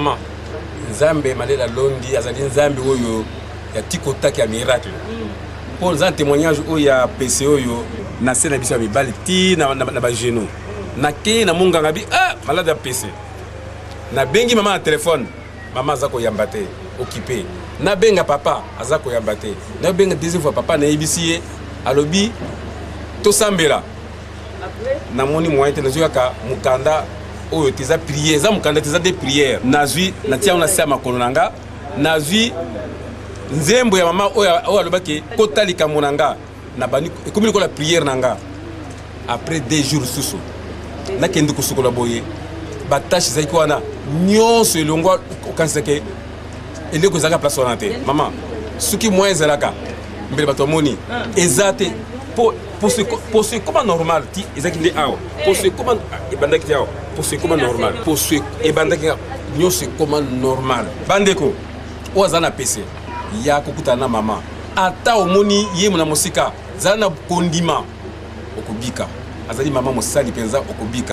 Mama, Nzambe Malela Londi azali Nzambe oyo ya tikotaki ya miracle. Mpo eza témoignage oyo ya pese oyo na se na biso ya mibali ti na bagenou. Nakei na monganga bi ah, malade ya pese. Nabengi mama na telefone, mama aza koyamba te, occupé. Nabenga papa, aza koyamba te. Nabenga deuxième fois papa, nayebisi ye, alobi tosambela. Namoni moyen te, nazwi kaka mokanda oyo te, eza prière, eza mokanda te, eza de prière. Nazwi, natia yango na se ya makolo na nga, nazwi nzembo ya mama oyo oyo alobaki kota likambo na nga, na bandi ekomi lokola prière na nga. Après 2 jours susu, nakende kosukola boye, batache ezalaki wana nyonso elongwa, okanisake eloko ezalaka place wana te. Mama, soki moyen ezalaka, mbele bato bamoni eza te. Po poso ekoma normal ti ezalaki nde awa, poso ekoma ebandaki te awa, poso ekoma normal, poso ebandaki nyonso ekoma normal. Bandeko oyo aza na pese ya kokutana na mama, ata omoni ye na mosika, zala na kondima, okobika. Azali mama mosali mpenza, okobika.